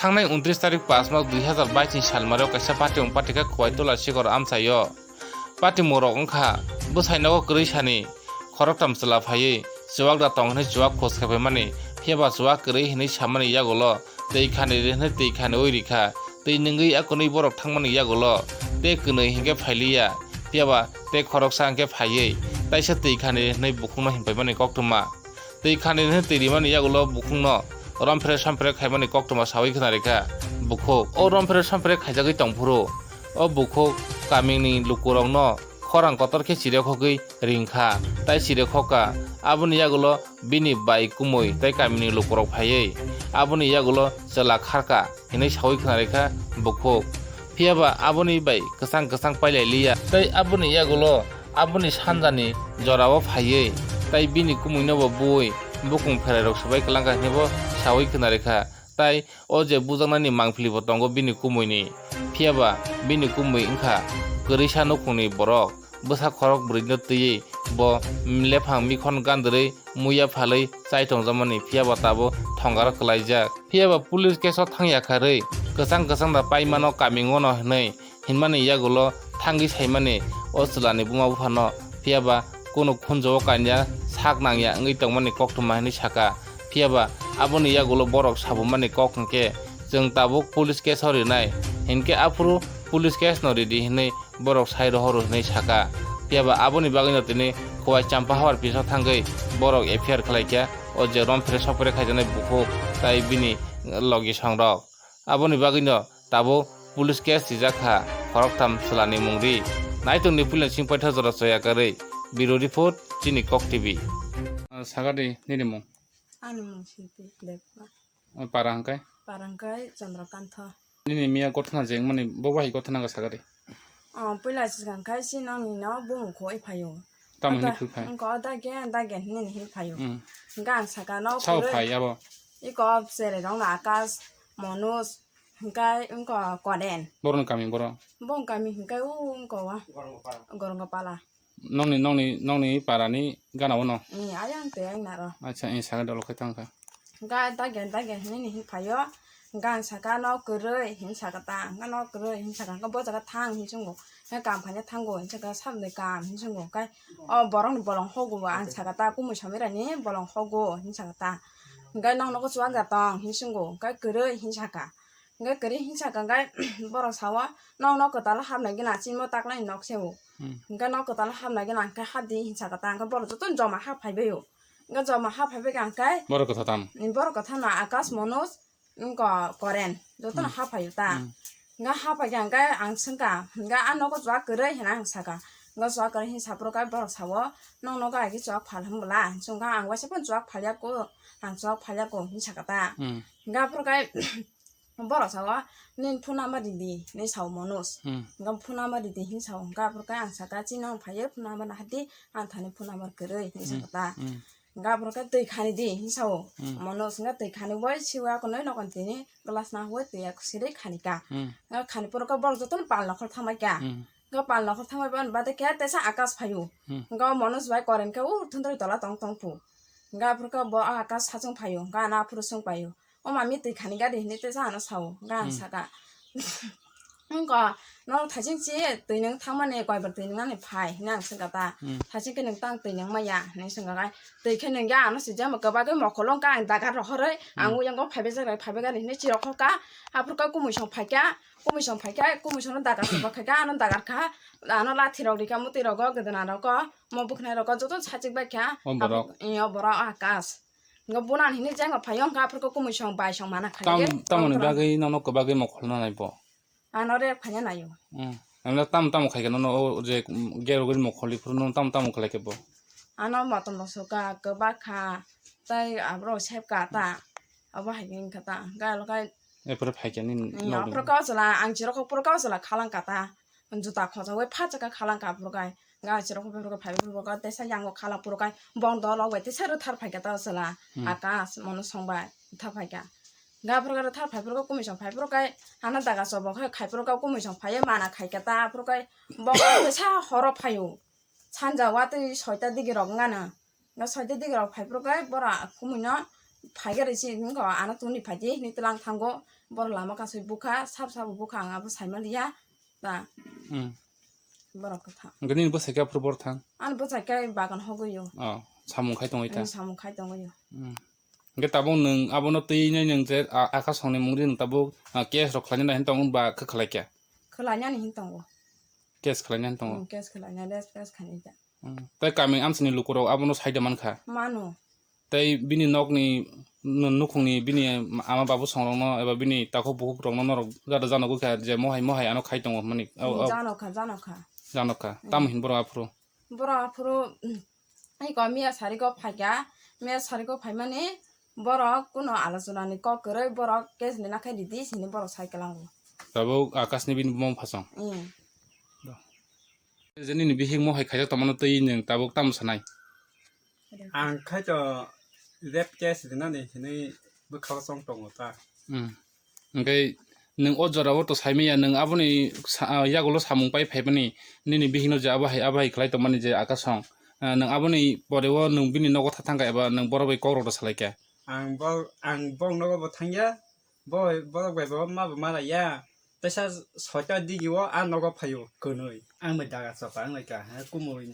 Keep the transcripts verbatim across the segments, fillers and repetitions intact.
Thangnai untris tarik pas mas dui hazar bais ni salmari o kaisa patimung patikha Khowai Tola Sikor amchaio. Patimung rok wngkha bwsai nogo kwrwi sani khoroktham chwla phaiwi chuwak da tong hwnwi chuwak khos khe phaimani, phiyaba chuwak kwrwi hwnwi samani yagulo twi khani ri hwnwi twi khaniwi rikha, twi nungwi akunwi borok thangmani yagulo tei kwnwi hinkhe phailiya, phiyaba tei khoroksa hinkhe phaiwi taisa twi khani ri hwnwi bukhukno hinpaimani koktwma. Twi khani hwnwi twi rimani yagulo bukhukno romphre somphre khaimani koktwma sawi khna rikha bukhuk. O romphre somphre khaijagwi tongphuru o bukhuk kamini lukurokno khorang kotor khe chirikhogwi ringkha, tai chirikhokha. Aboni yagulo bini bai kumui tai kamini lukurok phaiwi aboni yagulo chwla kharka hinwi sawi khna rikha bukhuk. Phiyaba aboni bai kwchang kwchang pailai liya, tei aboni yagulo aboni sanjani jorao phaiwi, tai bini kumuinobo bui bukung pherairok swbai kwlangkha hinwibo sawi khna rikha. Tai o je bujaknani mangpilibo tongo bini kumuini, phiyaba bini kumui wngkha kwrwisa nukhungni borok. Bwsa khorok bwrwino twiwi bo lephang mikhon gandrwi muya phalwi chai tongjakmani, phiyaba tabuk thongaro kwlaijak. Phiyaba police case o thangya kharwi kwchang kwchang da paimano kamingwano hinwi hinmani yagulo thangwi saimani o chwlani buma buphano, phiyaba kunu khunjao kanya sak nangya wngwi tongmani koktwma hinwi saka. Phiyaba aboni yagulo borok sabumani kok hwnkhe, chwng tabuk police case o rinai, hinkhe aphuru police case no ridi hinwi borok sai rohoro hinwi saka. Phiyaba aboni bagwino tini Khowai Champahawar office o thangwi borok F I R khwlaikha, o je romphre sopre khaijaknai bukhuk tai bini logisongrok. Aboni bagwino tabuk police case rijak kha khoroktham chwlani mungri. Naitongni puila singpaitha jora choya karwi. Bureau report, chini Kok T V. Ah, sagadi nini mung? Ani mung Silpi Debbarma. Ah, para hwnkhe? Para hwnkhe Chandrakantha. Nini miya gothana je wngmani bo bahai gothana wngkha sagadi? Oh, puila swkang khai si nongni no bumung khoi phaio. Tamo hini Ada, khoi phai? Wngkha o dage, dage hinini hin phaio. Hmm. Hwnkhe ang saka no sao kwrwi phai abo? Iko cherai rok no Akash, Manoj, hwnkhe wngkha Koren. Borokni kami borok? Bong kami hwnkhe o wngkha o Gorongopala. Nongni, nongni, nongni parani gana o no? Ni ayang tei ayang naro. Acha, ni saka dolo khai tangkha. Ga dage, dage hinini hin phaio. Ga ang saka no kwrwi hin saka ta, ga no kwrwi hin saka, ga bo jaga thang hin sungo. Ga kam khaina thango hin saka, sabni kam hin sungo. Kai o borok ni bolong hogo ang saka ta, kumui samira ni bolong hogo hin saka ta. Ga nong nogo chuwak ja tong hin sungo, ga kwrwi hin saka. Hingke kwrwi hinsa kha, hingke borok sao, "Nokno kwtal hapnai gina chini mo taklaini nok se o." Hmm. Hingke nok kwtal hapnai gina hingke hapdi hinsa kha ta, hingke borok jotono joma hap phaibai o. Hingke joma hap phaibai kha hingke borok kwtham, borok kwtham no Akash, Manoj, wngkha Koren, jotono hmm hap phai o ta. Hmm. Hingke hap phai kha hingke ang swngkha, hingke a nogo chuwak kwrwi hinwi ang sakha. Hingke chuwak kwrwi hinwi saphuru khe borok sao, "Nokno gai khe chuwak phal hwn bwla?" Hinsongkha ang waisa phano chuwak phal ya kho, ang chuwak phal ya kho hinwi sakha ta. Hmm. Hingke aphuru khe Borok sao, "Nini phone number ridi," hinwi sao Manoj. Hmm. Hingke phone number ridi hinwi sao. Hingke aphuru khe ang saka, "Chini nong phaiyo phone number nahadi, ang thani phone number kwrwi," hinwi hmm saka ta. Hmm. Hingke aphuru khe twi khani di hinwi sao. Hmm. Manoj hingke twi khani bai siwa kunui nokon tini glass nahui twi ya siri khani ka. Hmm. Hingke khani poro khe borok jotono pal nokhor thangbai ka. Hmm. Hingke pal nokhor thangbai bani bade khe teisa Akash phaio. Hmm. Hingke Manoj bai Koren khe o thundri tola tong tong phu. Hingke aphuru khe bo Akash sachung phaio. Hingke ano aphuru sung paio. O mami twi khani gari hinwi tesa ano sao, hwnkhe ang hmm saka, "Wngkha, norok thaising chi twi nwng thangmani, koibar twi nwngnani phai," hinwi ang swngkha ta. Hmm. "Thaising khe nwng tang twi nwng maya," hinwi swngkha khe, "Twi khe nwng ya, ano swijak ma kwbagwi mokholo wngkha, ang dagar rohorwi, hmm ang uyang o phaibai jak rai, phaibai gari," hinwi chirok khokha. Aphuru khe kumui song phaikha, kumui song phaikha, kumui songno dagar saba khaikha, ano dagar kha, ano lathi rok rikha, mwtwi rogo, gwdwna rogo, mo bwkhnai rogo, joto sachik baikha. O borok? Abo, eh, o borok Akash. Hingke bunan hinwi jengma phaio, hingke aphuru khe kumui song bai song mana khaikhe. Tam, tamoni bagwi nono kwbagwi mokholna nai bo? Ano rep khaina naio. Hmm. Emla tam tamo khaikhe nono o je, mm, gerogwi mokholi phuru nono tam tamo khlaikhe bo? Ano motom rok soka, kwbakha, tei aborok sepka ta. Abo hai khe wngkha ta. Hingke alo khe Epore phaikhe nini hmm, nokni aphuru khe o chwla, ang chirok khe phuru khe o chwla khalangkha ta. Juta khojaui pha chaka khalangkha aphuru khe. Ga chirok phuru khe phai phuru khe teisa yango khala phuru khe bong dolok bai teisa rwthar phaikha ta o chwla. Hmm. Akash, Manoj song bai rwthar phaikha. Ga phuru khe rwthar phai phuru khe kumui song phai phuru khe ano daga chobok khe khai phuru khe kumui song phaiya mana khaikha ta aphuru khe bong teisa horo phaio. Sanja watwi soita digi rok wngano. Nga soita digi rok phai phuru khe bora kumui no Phaikhe risi wngkha, ano tungni phaidi hinwi tlang thango. Borok lama kasui bukha, sab sabo bukha, ang abo saimaliya. Ta. Hmm. Borok kwthang. Hwnkhe nini bwsai khe aphuru bor thang? Ani bwsai khe bagan hogwi o. Oh, samung khai tongwi ta? Ani samung khai tongwi o. Hmm. Hwnkhe tabuk nwng abono twi nai nwng je, a, Akash songni mungri nwng tabuk, a, case rok khlaina nai tong ba khe khlai khe? Khlainani hin tongo. Case khlainani tongo? Hmm, case khlaina, rape case khlaina. Hmm. Tei kami amsini lukurok abono saida mankha? Mano. Tei bini nokni, nu-, nukhungni bini ama babu songrokno eba bini takhuk bukhukrokno norok jada janogwi kha je mohai mohai ano khai tongo hwnmani. Au, au. Janokha, janokha. Janokha. Hmm. Tamo hin borok aphuru? Borok aphuru, hmm, iko miya sariko phaikha, miya sariko phaimani borok kuno alochonani kok kwrwi borok case ni nakhai ridi sini borok sai kwlango. Tabuk Akashni bini bumung phasong. Hmm. Je nini bihik mohai khaijak tongmano twi nwng tabuk tamo sanai? Ang khai to rape case rinani hinwi bwkhao chong tongo ta. Hmm. Hwnkhe nwng o jorao to saimanya, nwng aboni sa-, yagulo samung pai phaimani, nini bihikno je abo hai, abo hai khlai tongmani je Akash song. Ah, nwng aboni poreo nwng bini nogo tha thangkha eba nwng borok bai kokrok rw salaikha? Ang bo, ang bong nogo bo thangya, bo, borok bai bo ma bo malaiya. Teisa soita digi o a nogo phaio kwnwi. Ang bai daga chapa wnglaikha, ha, kumui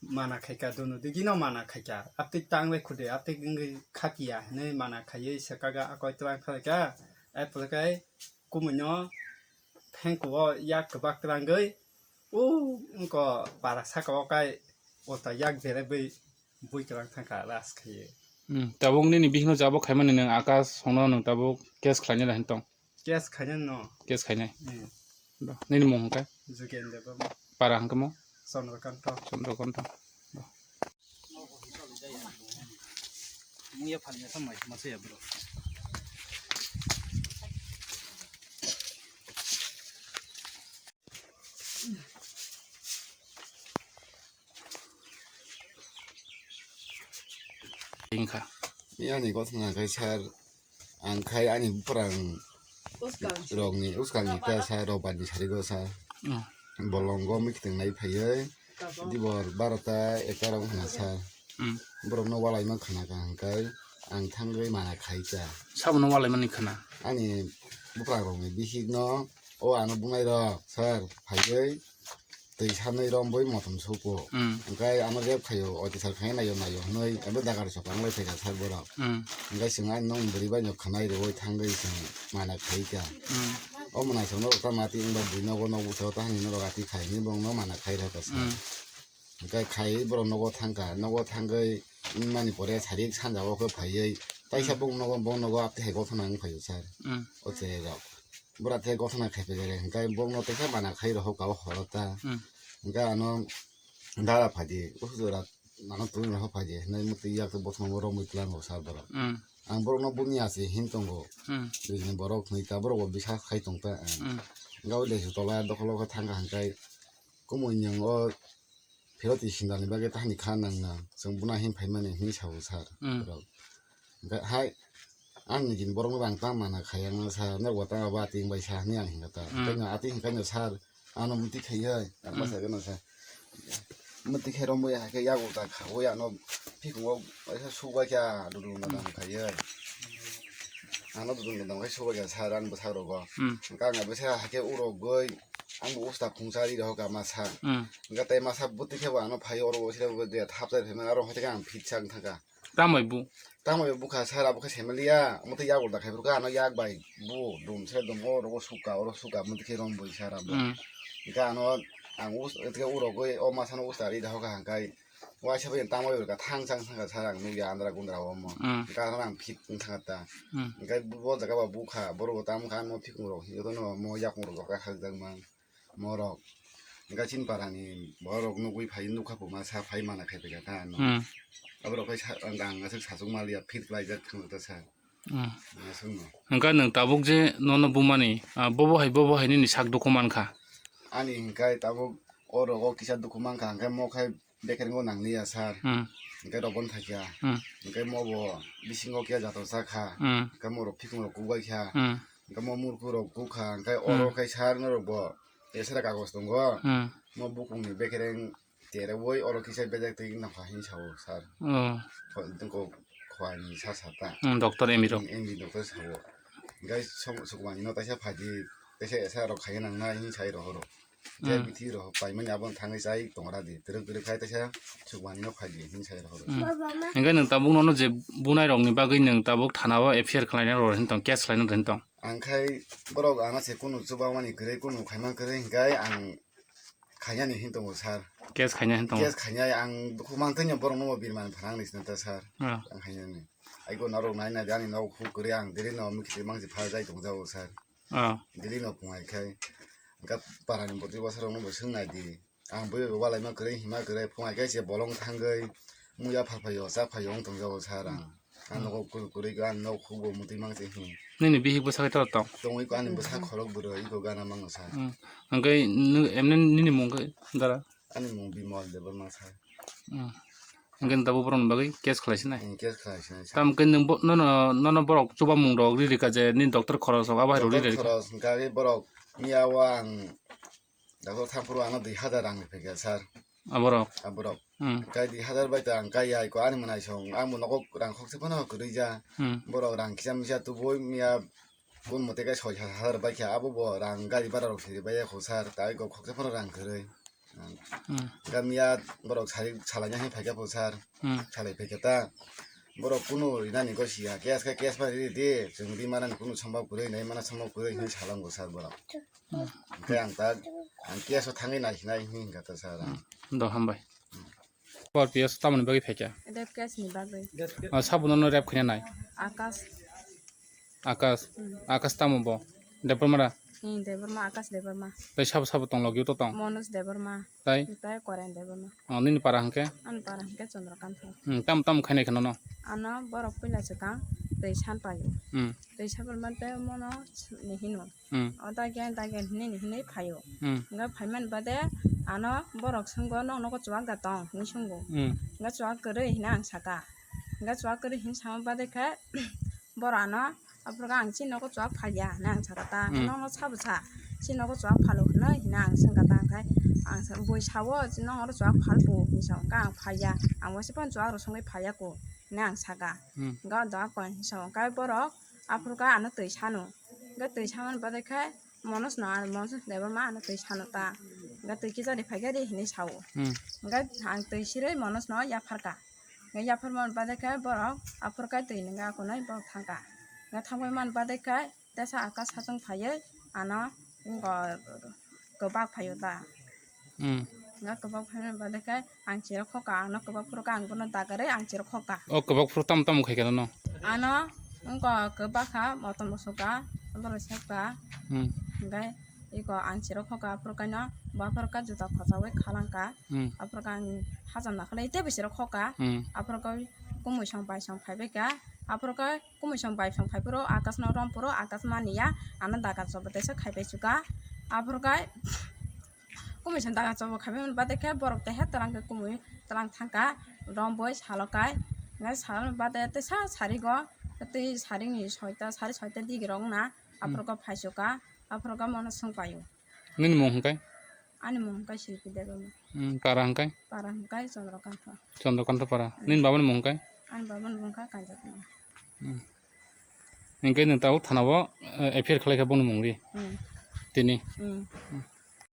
mana khaikha, dono digi no mana khaikha. Aptwi tang bai khude, aptwi wngwi khakiya hinwi mana khaiwi swkaga akoi twlang khlaikha. Ai pwlwkhe kumui no phengku o yak kwbak twlangwi, u wngko para saka o kai ulta yak berebwi bui kwlang thangkha ras khaiwi. Hmm, tabuk nini bihikno jabo khaimani nwng Akash songno nwng tabuk case khlainai da hin tong? Case khainai no. Case khainai. Hmm. Ba, nini mung hwnkhe? Jugendra Debbarma. Para hwnkhe mo? Chandrakanta. Chandrakanta. Ba. Wngkha. Ani gotna khe sir, ang khai ani bwrang Uskang. Rokni uskangni ta sir, rok bai ni sarigo sir. Mm. Bolongo mikitwng nai phaiwi, Tabuk. Dibor barota ekta rok wngkha sir. Mm. Borokno walai mankha na kaham khai, ang thangwi mana khai cha. Sabono walai mani khana? Ani bwrang rokni bihikno, o ano bunai rok sir phaiwi, twi sanwi romboi motom suko. Mm. Hwnkhe ano rep khaio, otisar khai naio, naio hwnwi, abo dagar sokang lai phaikha sir borok. Mm. Hwnkhe chwng ani nokni bwrwi bai no khwnai rwui thangwi chwng mana khaikha. Mm. O mwnai chwngno rok tamo ati wngba bui nogo, nok bwskango ta hani norok ati khai hwnwi borokno mana khai rwkha sir. Mm. Hwnkhe khai borok nogo thangkha, nogo thangwi wngmani pore sarik sanja o khe phaiwi taisa Mm. bong nogo, bong nogo ati hai gothona wng phaio sir. Mm. O cherai rok. Bwra tei gothona khai phaikha, hwnkhe bongno teisa mana khai rohor ka o horo ta. Hmm. Hwnkhe ano dara phaidi, o jora ano twi rohor phaidi, hinwi mutwi yak twi bothoma bo romwi tlango sir borok. Hmm. Ang borokno bumi achi hin tongo. Hmm. Bini borok hwnwi ta borok bo bisa khai tong ta. Hmm. Hwnkhe o lesu tola dokholo khe thangkha hwnkhe kumui nwng o Phiroti sindalni bagwi tahani kha nang nang, chwng buna hin phaimani hinwi sao sir. Hmm. Borok. Hwnkhe hai, ang nini borokno bang tang mana khaiya wngma sir, norok bo tang abo ating bai sa hinwi ang hinkha ta. Hmm. Hwnkhe no ating hinkhe no sir, ano mwtwi khaiya, ang Hmm. bwsai gano sir. Mwtwi khai romwi hai khe yago ta khaui ano phikungo waisa subaikha dudum Hmm. dudum khaiya. Ano dudum dudum khai subaikha sir, ani bwsakrogo. Hmm. Hwnkhe ang bwsa hai khe urogwi, ang bo usta khungsa ri rohor ka masa. Hmm. Hwnkhe tei masa bwtwi khe bo ano phai oro uaisa bo de thap chai phaimani aro hai khe ang phit chang thangkha. Tamo bai bu? Tamo bai bukha sir abo khe semaliya, omo tei yago da khai phuru khe ano yak bai bu dum se dum o rogo suka oro suka omo tei khe romboi sir abo. Hmm. Hwnkhe ano ang us-, tei khe urogwi o masa no usta ri rohor ka hwnkhe waisa bai tamo bai ka thang chang thangkha sir ang nukya andra gundra omo. Hmm. Hwnkhe ano ang phit wng thangkha ta. Hmm. Hwnkhe bo jaga bo bukha borok bo tamo kha ano phikung rok hinwi no omo yakung rok jokha khakjak mang. Morok. Hwnkhe chini parani borok nugwi phai nukha puma sa phai mana khai phaikha ta ano. Hmm. Aborok khai sa, ang aswk sachuk maliya phit klaijak thangwi ta sa. Hmm. Aswkno. Hwnkhe nwng tabuk je nono bumani, ah, bobo hai, bobo hai nini sak dukhu mankha? Ani hwnkhe tabuk o rogo kisa dukhu mankha, hwnkhe mo khai bekereng o nang liya sir. Hmm. Hwnkhe rok bono thakya. Hmm. Hwnkhe mo bo bisingo khe jato cha kha. Hmm. Hwnkhe mo rok phikung rok kuk bai kha. Hmm. Hwnkhe mo murkhu rok kuk kha. Hwnkhe Hmm. oro khai sir norok bo esera kagoj tongo. Hmm. Mo bukung ni bekereng tere woi oro kisa bejak twi nokha hin sao sir. Oh. Kho-, tongko Khwani sa sa ta. Hmm, doctor M D rok. Hmm, M D doctor sa o. Guys, sok, sok mani no taisa phaidi, taisa esa rok khaiya nang na hin sai rohoro. Hmm. Jai bithi roho paimani abon thangwi chai tongra di. Twrwk twrwk khai taisa sok mani no phaidi hin sai rohoro. Hmm. Hingke nwng tabuk nono je bunai rokni bagwi nwng tabuk thana o F I R khlaina rw hin tong, case khlaina rw hin tong. Ang khai borok ano se kunu chuba mani kwrwi, kunu khaima kwrwi hingkai ang khainani hin tongo sir. Case khaina hin tongo. Case khainai ang dukhu mantwino borok no birman phanang ni sinta sir. Ah. Ang khainani. Aiko norok nai nai ani nok khu kwrwi ang diri no mikhi mangsi pha jai tong jago sir. Ah. Dili no phungai khai, hingke parani bwtwi bwsarokno bo swng nai di. Ang bui bo walaima kwrwi, hima kwrwi, phungai khai se bolong thangwi, muya phalphaio, chaphaio wng tongjago sir ang. Ang nogo kwrwi kwrwi khe, ang nok hubo mutwi mang se hin. Nini bihik bwsa khe tor tong? Tongwi ko ani bwsa khorok bwrwi, iko gana mango sir. Hmm. Hingke nw-, emne nini mung khe dara? Ani mung Bimal Debbarma sir. Hmm. Hingke nw tabuk borokni bagwi case khlai sinai? Hmm, case khlai sinai sir. Tamo khe nwng bo-, nono, nono borok chubamung rok ri rikha je nini doctor khoros rok abo hai rok ri rikha. Doctor khoros hingkha khe borok miya o ang doctor thang phuru ano dui hazar rang ri phaikha sir. Aborok? Aborok. Hmm. Kai dui hazar bai ta ang kai yai ko ani mwnai song ang bo nogo rang khokse phano kwrwi ja. Hmm. Borok rang kisa misa tubui miya kun mote kai soi hazar bai kha abo bo rang gari bara rok siri bai ya kho sir tai go khokse phano rang kwrwi. Hmm. Gamiya borok sari salaina hai phaikha po sir. Hmm. Salai phaikha ta. Borok kunu rinani go siya. Case khe case bai ri di. Chwng ri manani kunu sombab kwrwi, nai mana sombab kwrwi hinwi salango sir borok. Hmm. Hingke ang ta, ang case o thangwi nai hinai hinwi hingka ta sir ang. Hmm. Do hambai. Por P S tamoni bagwi phaikha? Rape case ni bagwi. Ah, sabo nono rape khaina nai? Akash. Akash. Hmm. Akash tamo bo? Debbarma ra? Hmm, Debbarma, Akash Debbarma. Tai sabo sabo tong logio to tong? Manoj Debbarma. Tai? Tai Koren Debbarma. Oh, nini para hingke? Ani para hingke Chandrakanta. Hmm, tam tam khainai kheno no? Ano borok puila swkang twi san paio. Hmm. Twi san paimante mono ni hino. Hmm. O dagyan dagyan hinui hinui phaio. Hmm. Hingke phaimani bade ano borok swngo, "Nokno ko chuwak da tong?" hinui swngo. Hmm. Hingke chuwak kwrwi hinui ang saka. Hingke chuwak kwrwi hinui sama bade khe borok ano, "Aphuru ang chini nogo chuwak phalya," hinui ang saka ta. Hmm. "Nokno sabo sa, chini nogo chuwak phalo hinui?" hinui ang swngkha ta. Hingke ang sa, "Bui sao, chini nogo chuwak phalbo," hinui sa. Hingke ang phalya, ang waisa phano chuwak rw songwi phalya ko, hinui ang saka. Hmm. Hingke o da koi hinui sa. Hingke borok Aphuru khe ano twi sano. Hingke twi samani bagwi khe Manoj no, ano Manoj Debbarma ano twi sano ta. Hingke twi kisa ri phaikhe ri hinui sao. Hmm. Hingke ang twi sirwi Manoj no yapharka. Hingke yapharmani bagwi khe borok aphuru khe twi nungwi akonoi borok thangka. Hingke thangbai mani bagwi khe tesa Akash sachwng phaiwi ano wngkha kwbak phaio ta. Hmm. Nga kwbak phai mani bagwi khe ang chirok khoka, ano kwbak phuru khe ang bono dagarwi ang chirok khoka. O kwbak phuru tamo tamo khai khe no? Ano wngkha kwbak kha, motom bo suka, borok sokka. Hmm. Hingke iko ang chirok khoka, aphuru khe no bo aphuru khe juta khochaui khalangka. Hmm. Aphuru khe ang hacham nakhwlai teibo chirok khoka. Hmm. Aphuru khe kumui song bai song phaibai kha. Aphuru khe kumui song bai song phai phuru Akash no rom phuru Akash mani ya, ano daga chobo teisa khaibai suka. Aphuru khe kumui song daga chobo khaibai mani bagwi khe borok teha twlang khe kumui twlang thangka, rom boi salo kai. Nai salo bade teisa sari go, tei sari ni soita, sari soita digi rok na, hmm, aphuru khe phai suka, aphuru khe mono swng paio. Nini mung hwnkhe? Ani mung hwnkhe Silpi Debbarma. Hmm, para hwnkhe? Para hwnkhe Chandrakanta. Chandrakanta para. Hmm. Nini babani mung hwnkhe? Ani babani mung hwnkhe Kanjakma. Hmm. Hwnkhe nwng tabuk thana o, eh, F I R khlai kha boni mung ri? Hmm. Tini? Hmm. Hmm.